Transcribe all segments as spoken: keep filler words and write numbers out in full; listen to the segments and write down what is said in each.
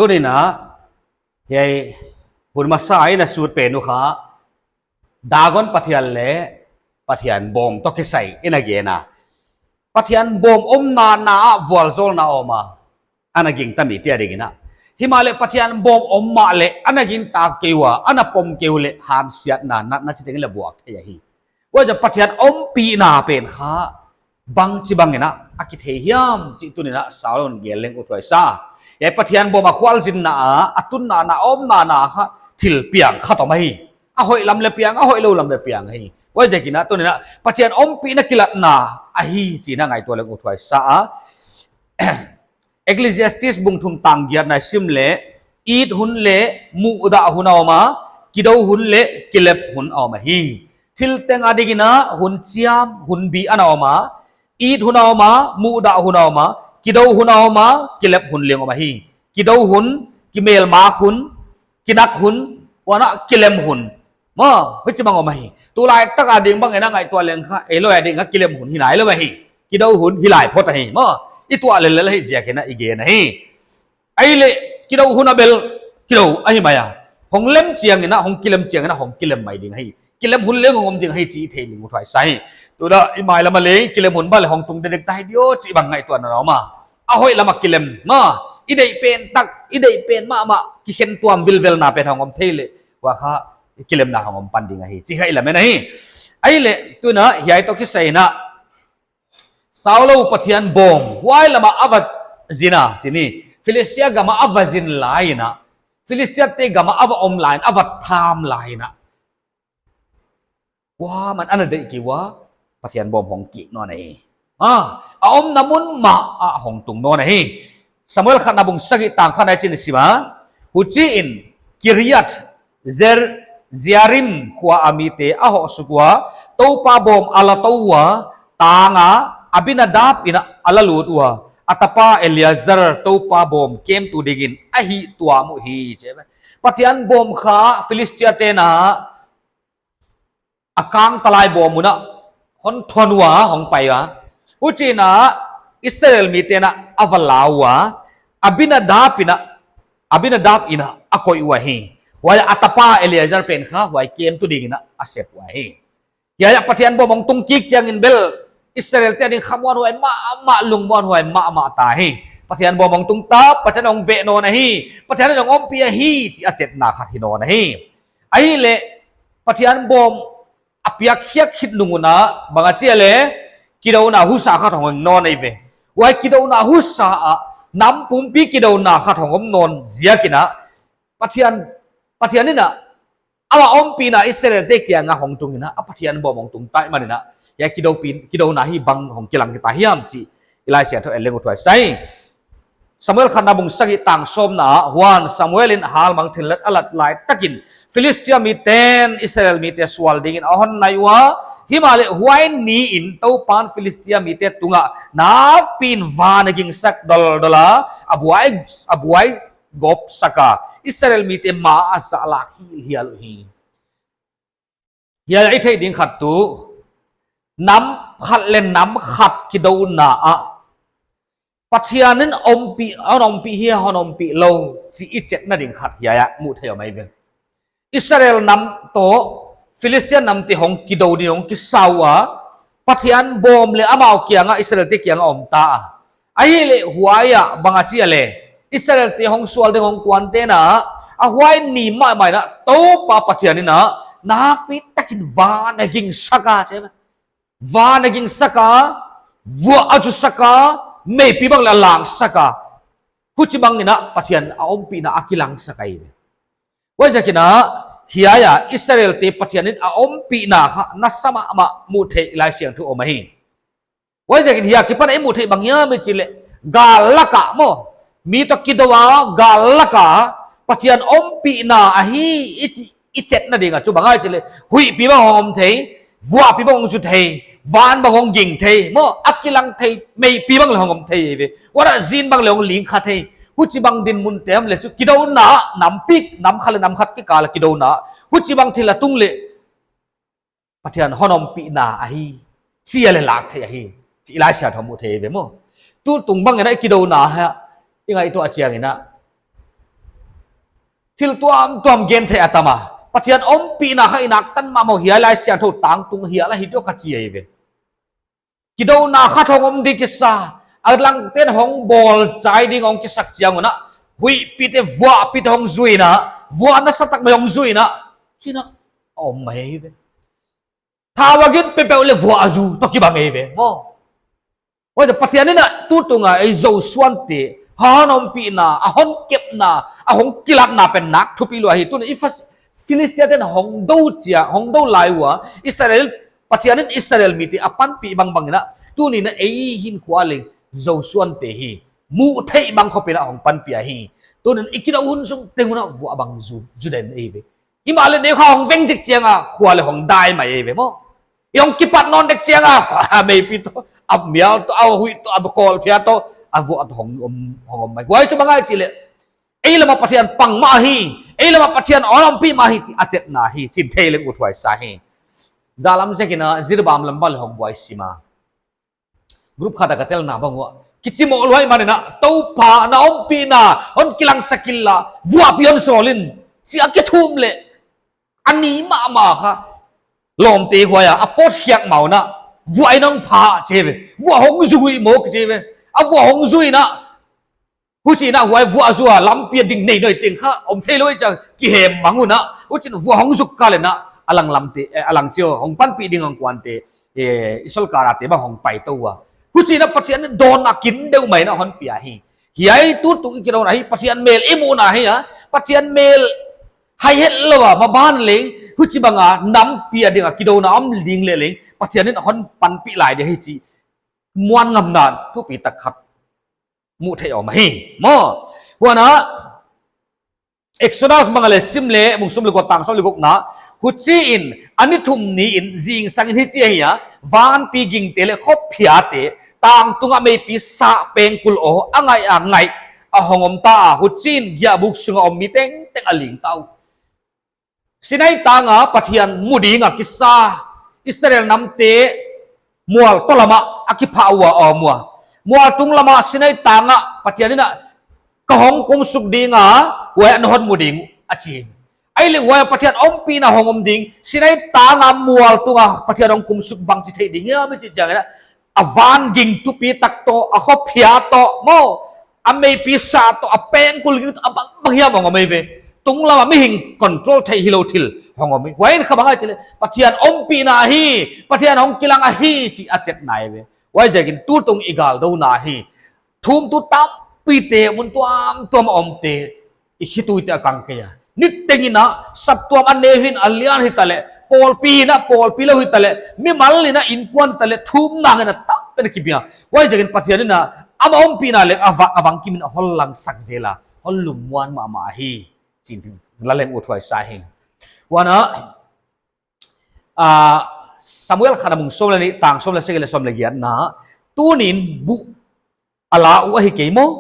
Tuni'n a, hiai hun masa in a sut pen uh kha, Dagon pathian leh Pathian bawm toh kisai in a gen a. Pathian bawm omna ah vualzawlna om a, ana gingta mite adingin a. Himahleh Pathian bawm om mahleh ana gingta kei ua, ana pom kei uleh hamsiatna, natna chiteng leh buak thei ahi. Huaiziak Pathian ompihna pen kha bangchibang in a, a kithei hiam chih tuni'n a Saul in gen leng uthuai sa. Hiai Pathian bawm a khualzinna a, a tunna a, omna a kha thil piang khat om ahi. A hoih lam leh piang, a hoihlou lam leh piang ahi. Huaiziakin a tuni'n a Pathian ompihna kilatna ahi chih in a ngaihtuah leng uthuai sa a. Ecclesiastes bung thum tang giatna i sim leh, it hun leh muhdah hun a om a, kidou hun leh kilep hun a om ahi. Thil teng adingin a hun chiam, hun bi ana om a, it hun a om a, muhdah hun a om a, kidou hun a om a, kilep hun leng om ahi. Kidou hun, kimelmak hun, kinak hun, huan a kilem hun. Maw, huchibang om ahi. Tulaitak ading bang in a ngaihtuah leng kha, eilou ading a kilem hun hi nailou ahi. Kidou hun hi lai phot ahi. Maw, i tuah lellel ahi ziakin a i gen ahi. Ahihleh, kidou hun a bel, kidou ahi mai a. Hong lem chiangin a, hong kilem chiangin a, hong kilem mai ding ahi. Kilem hun leng hong om ding ahi chih i theih leng uthuai sa hi. Tuni'n a, i mailam a leng, kilem hun bang leh hong tung dekdek ta hi diam chih bang ngaihtuahna om a. A hoih lam a kilem, maw, i deih pen tak, i deih pen mahmah, kikhen tuam vilvelna pen hong om thei leh, huai kha, kilemna hong om pan ding ahi, chih kha i lamen ahi. Ahihleh, tuni'n a, hiai toh kisai in a, Saul Pathian bawm, huai lam a a va zin a, chih ni, Philistia gam a a va zin lai in a, Philistiate gam a a va om lai in, a va tham lai in a, huai man ana deih kei ua, Pathian bawm hong kik nawn ahi. A, a omna mun mah ah hong tung nawn ahi. Samuel khatna bung sagih tang khatna i chin i sim a. Huchiin Kiriat Zer-, Jearim khua a mite a hoh suk ua, Toupa bawm a la tou ua, tang a, Abinadab in a la lut ua, a tapa Eleazar Toupa bawm kemtu dingin a hihtuam uhi, chi. Pathian bawm kha Philistiate'n a a kangtalai bawm un a hon thon ua, hong pai ua. Huchiin a Israel mite'n a va la ua, Abinadab in a, Abinadab in a a koih ua hi. Huai a tapa Eleazar pen kha huai kemtu dingin a a sep ua hi. Hiai a Pathian bawm hong tung kik chiangin bel Israelte ading khamuanhuai mahmah, lungmuanhuai mahmah ta hi. Pathian bawm hong tung ta, Pathian hong veh nawn ahi, Pathian hong ompih ahi chih a chetna khat hi nawn ahi. Ahihleh Pathian bawm a piak khiak khit nung un a, bang a chi a leh, kidouna husa khat hong om nawn ahi ve. Huai kidouna husa ah, nam pumpi kidouna khat hong om nawn ziakin a, Pathian, Pathian in a, ama ompihna Israelte kiang a hong tung in a, a Pathian bawm hong tung ta ahihman in a, hiai kidou pi-, kidouna hi bang hong kilang kei ta hiam chih i Laisiangthou en leng uthuai sa hi. Samuel khatna bung sagih tang sawmna ah, huan Samuel in halmang thillat a lat lai takin, Philistia mite'n Israel mite sual dingin a hon nai ua, himahleh huai niin Toupa'n Philistia mite tungah nakpiin van a gingsak doldol a, a buai, a buai gawp sak a, Israel mite ma ah a zahlak hilhial uhi. Hiai ah i theih ding khat tuh, nam khat leh nam khat kidouna ah, Pathian in ompih, hon ompih hia, hon ompih lou, chih i chetna ding khat hiai ah muh theih om ahi ve. Israel nam toh Philistia namte hong kidou ding hong kisa ua, Pathian bawm leh amau kiang ah, Israelte kiang ah om ta a. Ahihleh huai ah bang a chi a leh, Israelte hong sual ding hong kuante'n a, a huai ni mahmah in a Toupa Pathian in a, nakpi takin van a gingsak a, chi. Van a gingsak a, vuah a zusak a, meipi bang leh a langsak a. Huchibang in a Pathian a ompihna a kilangsak ahi. Huaiziakin a, hiai ah Israelte Pathian in a ompihna kha nasa mahmah muh theih Laisiangthou om ahi. Huaiziakin hiai akipan i muh theih bang hiam i chih leh, gal lak ah maw, mi toh kidou a, gal lak ah, Pathian ompihna ahi i chih, i chetna ding a chu bang ahia chih leh, huihpi bang hong om thei, vuahpi bang hong zu thei, van bang hong ging thei, maw, a kilang thei, meipi bang leh hong om thei ve. Huan a zin bang leh hong ling kha thei. Huchibang dinmun te om leh chu kidouna, nam pik, nam khat leh nam khat kikal a kidouna. Huchibang thil a tung leh, Pathian hon ompihna ahi, chi a leh lak thei ahi, chih Laisiangthou ah muh theih ve maw. Tutung bang in a i kidouna ah, i ngaihtuah chiangin a, thil tuamtuam gen theih a tam a. Pathian ompihna kha i naktan mahmah uh, hiai Laisiangthou tangtung hial ahi diak ka chi ahi ve. Kidouna khat hong om di kisa, a langte'n hong bawl chai ding hong kisak chiang un a, huihpite vuahpite hong zui in a, vuah nasatak mai hong zui in a, chi in a om mai ahi ve. Thau a gin peuhpeuh leh vuah a zu toh kibang ahi ve maw. Huai Pathian in a tutung a ei Zosuante, a hon ompihna, a hon kepna, a hong kilakna pen nak thupi lua hi. Tun i Fas-, Philistiate'n hong dou chiang, hong dou lai ua, Israel, Pathian in Israel mite a panpih bangbang in a, tuni'n a ei hinkhua leng Zosuante hi, muh theih bang khop in a hong panpih ahi. Tuni'n i kidou hun sung teng un a vuah bang zu, zu den ahi ve. Himahleh neukha hong veng zik chiang a, khua leh hong dai mai ahi ve maw. I hong kipat nawn dek chiang a, a meipi toh, a mial toh, a huih toh, a kawlphia toh, a vuah toh hong om, hong om mai. Huai chu bang ahia chih leh, ei lam a Pathian pang mah hi, ei lam a Pathian hon ompih mah hi chih a chetna hi, chih thei leng uthuai sa hi. Zan lam ziak in a, Jiribam lam bang leh hong buai sim a. Group khat a ka telna bang ua, kichimoh lua ahihman in a, Toupa na ompihna hon kilangsak inla, vuahpi hon sawl in, chi a kithum leh, a ni mahmah kha, lawmte huai a, a pawt khiak ma un a, vuah in hong pha chi ve, vuah hong zu huih maw chi ve, a vuah hong zu in a, huchi in a huai vuah zu a lampi a ding nei nawi teng kha om thei lou ahi chia kihem mang un a, huchi in vuah hong zuk kal in a, a lang lamte, eh, a lang chiang hong panpih ding hong kuante, eh, i sorkar a te bang hong pai tou ua. Huchi in a Pathian in dawnna kin deuh mai in a hon pia hi. Hiai tutung i kidouna hi, Pathian mel i muhna hi a, Pathian mel hai het lou a, maban leng, huchi bang a nampi a ding a kidouna om ding leh leng, Pathian in a hon panpih lai dia hi chih muan ngamna thupi tak khat muh theih om ahi maw. Huan a, Exodus bang a leh sim leh, bung sawm leh kua, tang sawm leh gukna, huchi in, a ni thum ni in, zingsang in hichi ahi a, vanpi gingte leh khophiate, tangtung a meipi sah pengkul aw, a ngaih a ngaih, a hong om ta a, huchi in giahbuk sung a om mi tengteng a ling ta uh. Sinai tang a Pathian mu ding a kisa, Israel namte mual tou lam a a kiphah ua a om ua. Mual tung lam a Sinai tang a Pathian in a, ka hong kumsuk ding a, huai a na hon mu ding uh, a chi. Ahihleh huai a Pathian ompihna hong om ding, Sinai tang a mual tung a Pathian hong kumsuk bangchi theih ding hiam i chih chiang in a, a van ging thupi tak toh, a khophia toh maw, a meipi sah toh, a pengkul ging toh, a bangbang hiam hong om ahi ve. Tung lam a mihing control theih hilou thil hong om hi. Huai in kha bang ahia chih leh, Pathian ompihna ahi, Pathian hong kilang ahi chih a chetna ahi ve. Huaiziakin tutung i galdouna hi, thumtu tampite mun tuamtuam a omte, i khituite a kang kei a. Niteng in a, saptuam a neu hi'n a lian hitaleh, pawlpi in a, pawlpi lou hitaleh, mimal in a, inkuan hitaleh, thumna in a tampen a kibia. Huaiziakin Pathian in a, ama ompihna leh a va-, a vangkim in a hon langsak zel a, hon lungmuan mahmah hi, chih la leng uthuai sa hi. Huan a, a, Samuel khatna bung sawm leh nih, tang sawm leh sagih leh sawm leh giatna, tuni'n buh a la uh ahi kei maw.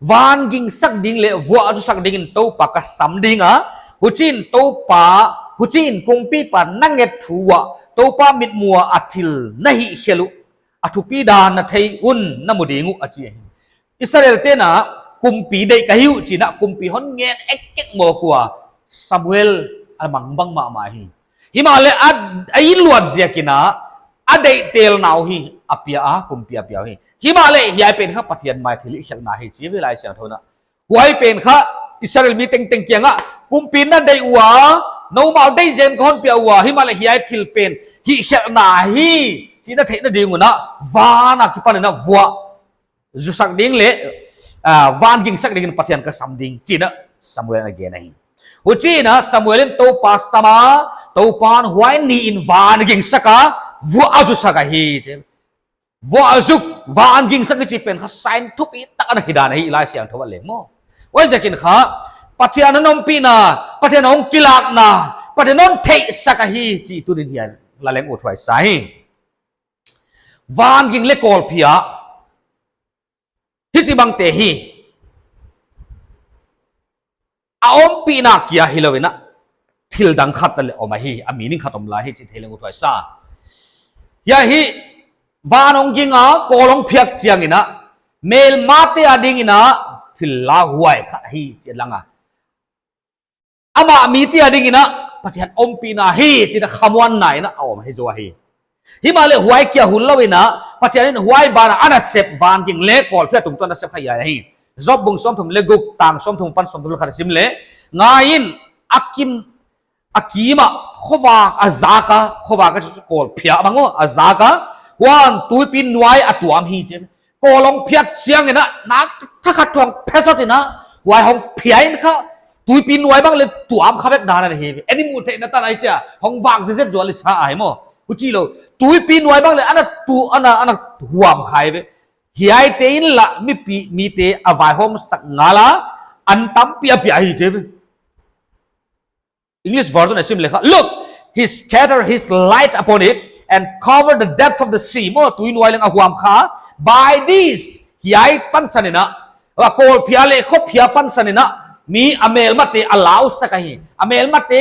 Van gingsak ding leh vuah zusak dingin Toupa ka sam ding a, huchiin Toupa, huchiin kumpipa na nget thu uah Toupa mitmuh a thil na hihkhelh uh a thupi dan na thei un na mu ding uh, a chi ahi. Israelte'n a kumpi deih ka hi uh chi'n a kumpi hon ngen ekkek mawk ua, Samuel a mangbang mahmah hi. Himahleh a, a inluat ziakin a, a deihtelna uh hi a pia a, kumpi a pia uh hi. Himahleh hiai pen kha Pathian mai thil hihkhelhna hi chi ve Laisiangthou in a. Huai pen kha Israel mi tengteng kiangah kumpi na deih ua, noumau deih zen ka hon pia ua, himahleh hiai thil pen hihkhelhna hi chih na theihna ding un a, van akipan in a vuah zusak ding leh, ah, van gingsak dingin Pathian ka sam ding chi'n a Samuel in a gen ahi. Huchiin a Samuel in Toupa sam a, Toupa'n huai niin van gingsak a, vuah a zusak ahi. Vuah zuk, van gingsak i chih pen kha sign thupi tak ana hi dan ahi Laisiangthou ah leng maw. Huaiziakin kha, Pathian hon ompihna, Pathian hong kilakna, Pathian hon theihsak ahi chih tuni'n hiai la leng uthuai sa hi. Van ging leh kawlphia, hichibangte hi a ompihna kia hilou in a, thil dang khat leh om ahi, a meaning khat om lai hi chih thei leng uthuai sa. Hiai hi, van hong ging a, kawl hong phiak chiangin a, melmate adingin a thil lauhuai khat ahi chih lang a. Amah mite adingin a Pathian ompihna hi chih a khamuanna in a om hi zaw hi. Himahleh huai kia hun lou in a, Pathian in huai ban a ana sep van ging leh kawlphia tungtawn a sep kha hi a hi. Job bung sawmthum leh guk, tang sawmthum apan sawmthum leh khat sim leh, ngai in, a kim, a kim a khovak a zak a, khovak a chu kawlphia bang aw, a zak a, huan tuipi nuai a tuam hi chi. Kawl hong phiat chiangin a, nak thakhat hong phe zot in a, huai hong phia in kha, tuipi nuai bang leh tuam kha vek dan a hi. Ei muh theihna tan ahi chia, hong vak zezet zual i sa ahi maw. Huchi lou, tuipi nuai bang leh ana tu, ana, ana huam kha hi ve. Hiaite in lah mipi, mite a vaihawmsak ngal a, an tampi a pia hi chi ve. English version a sim leh kha, "Look, he scattered his light upon it and covered the depth of the sea." Maw, tui nuai leng a huam kha. By this, hiai pansan in a, a kawlphia leh khophia pansan in a, mi a melmate a lausak ahi. A melmate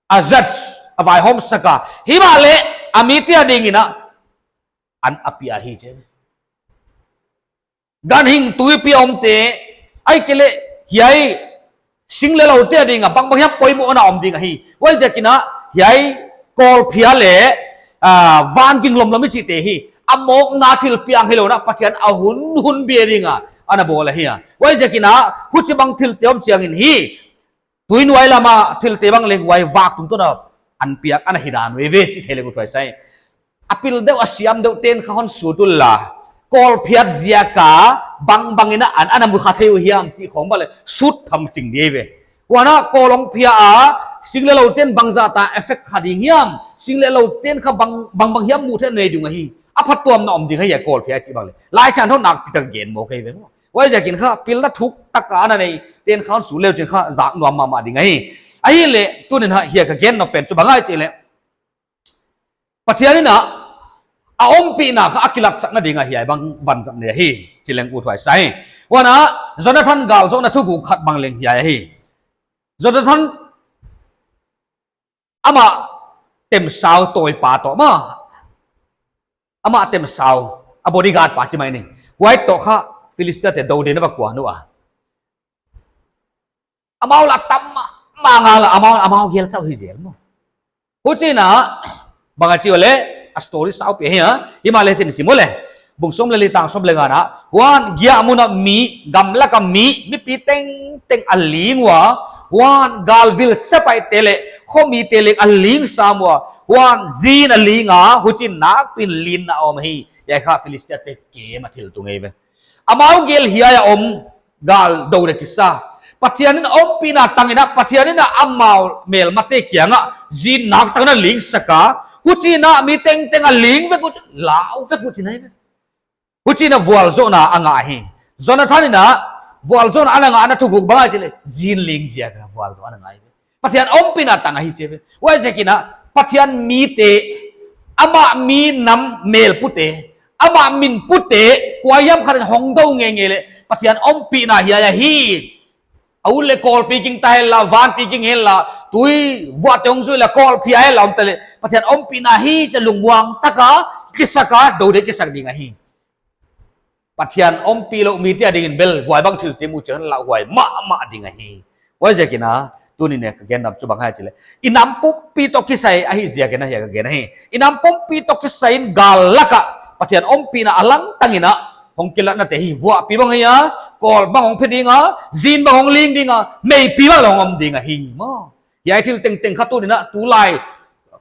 a judge, a vaihawmsak a. Himahleh, a mite adingin a, an a pia hi chi. Ganhing tuipi omte, ahihkeileh hiai sing leh loute ading a bangbang hiam poimoh ana om ding ahi. Huaiziakin a hiai kawlphia leh, ah, van ging lomlom i chihte hi, a mawkna thil piang hilou in a Pathian a hun hun bia ding a ana bawl ahi a. Huaiziakin a huchibang thilte om chiangin hi, tui nuai lam a thilte bang leng huai vak tungtawn a an piak ana hi dan uh eive chih theih leng uthuai sa hi. A pil deuh a siam deuh ten kha hon sut unla, kawl phiat ziak a bangbang in a an ana mu kha thei uh hiam chih khong bang leh sut tham ching di eive. Huan a kawl hong phia a, sing leh louten bangzah a effect kha ding hiam, sing leh louten kha bang, bangbang hiam muh theih nei ding ahi. A phattuamna om ding ahi a kawl phia chih bang leh. Laisiangthou nakpi tak gen mawk eive maw. Huaiziakin kha, pilna thuk tak a ana nei ten kha hon sut leu chin kha, zak nuam mahmah ding ahi. Ahihleh, tuni'n a hiai ka gen nop pen chu bang ahia chih leh, Pathian in a, a ompihna kha a kilatsakna ding a hiai bang vanzat nei ahi, chih leng uthuai sa hi. Huan a, Jonathan galzohna thuguk khat bang leng hiai ahi. Jonathan amah temsau tawipa toh maw, amah temsau, a bodyguard pa chi mai ni. Huai toh kha Philistiate dou dingin a va kuan ua. Amau lah tam mahmah ngal a, amau, amau gel chauh hi zel maw. Huchiin a, bang a chi uleh, a story saupi ahi a, himahleh chin sim uleh. Bung sawm leh li tang sawm leh nga na, huan giahmun a mi, gamlak a mi, mipi tengteng a ling ua, huan galvil sepaihte leh khomite leng a ling sam ua, huan zin a ling a, huchiin nakpiin linna a om hi. Hiai kha Philistiate camp a thil tung eive. Amau gel hiai a om, gal dou dek kisa. Pathian in a ompihna tangin a, Pathian in a amau melmate kiangah zin nakpi takin a lingsak a, huchiin a mi tengteng a ling vek uh, lau vek uh chihna eive. Huchiin a vualzohna a ngah hi. Jonathan in a vualzohna ana ngahna thuguk bang ahia chih leh, zin ling ziak a vualzoh ana ngah hi. Pathian ompihna tang ahi chi ve. Huaiziakin a, Pathian mite, amah mi nam mel pute, amah min pute, kuahiam khat in hong dou ngeingei leh, Pathian ompihna hiai ahi. A ut leh kawlpi ging ta henla, vanpi ging henla, tui vuahte hong zui leh kawlphia henla om ta leh, Pathian ompihna hi chih lungmuang taka, kisak a, dou dek kisak ding ahi. Pathian ompih lou mite adingin bel, huai bang thilte muh chiangin lauhuai mahmah ding ahi. Huaiziakin a, tuni'n a ka gen nop chu bang ahia chih leh, i nam pumpi toh kisai ahi ziakin a hiai ka gen ahi. I nam pumpi toh kisai in gal lak ah, Pathian ompihna a langtangin a, hong kilatnate hi vuahpi bang hi a, kawl bang hong phe ding a, zin bang hong ling ding a, meipi bang hong om ding ahi maw. Hiai thil tengteng kha tuni'n a, tulai,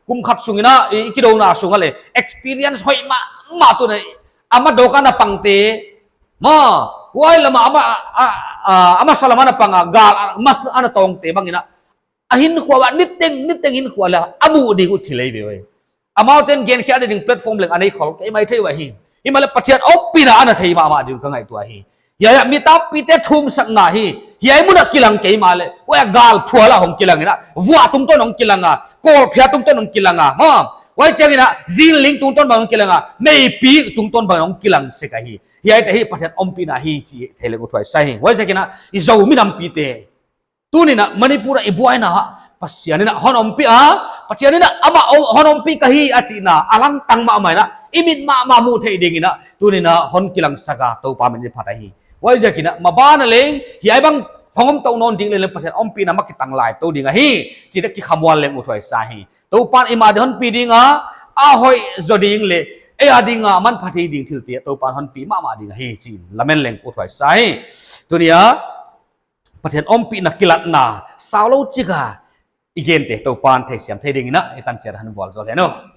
kum khat sungin a, i, i kidouna sung ah leh, experience hoih mahmah tuni'n a, ama dawk a na pangte, maw, huai lam a ama, a, a, a masa lam a na pang a, gal, a, masa a na tawngte bangin a, a hinkhua uah, niteng, niteng hinkhua leh, a muh ding uh thil eive ua. Amaute'n genkhiak ding platform leng a nei khol kei maithei ua hi. Himahleh Pathian ompihna ana thei mahmah ding ka ngaihtuah hi. Hiai a mi tampite thumsakna hi. Hiai mun a kilang kei mahleh, huai a galphual a hong kilang in a, vuah tungtawn hong kilang a, kawlphia tungtawn hong kilang a, maw. Huai chiangin a, zin ling tungtawn bang hong kilang a, meipi tungtawn bang hong kilang sek ahi. Hiaite hi Pathian ompihna hi chih theih leng uthuai sa hi. Huaiziakin a, i Zomi nampite, tuni'n a Manipur a i buaina ah, Pathian in a hon ompih a, Pathian in a amah hon ompih ka hi a chihna, a langtang mahmah in a, i mit mahmah muh theih dingin a, tuni'n a hon kilangsak a, Toupa min in phat ahi. Huaiziakin a, maban a leng, hiai bang hong om tou nawn ding leh leng Pathian ompihna mah kitanglai tou ding ahi chih kikhamuan leng uthuai sa hi. Toupa'n eimah di honpi ding a, a hoih zaw ding leh ei a ding a manphateih ding thilte Toupa'n honpi mahmah ding ahi chih lamen leng uthuai sa hi. Tuni a Pathian ompihna kilatna saulou chik a i gente Toupa'n theisiam thei ding in i tan chiat a hon vualzawl hen aw.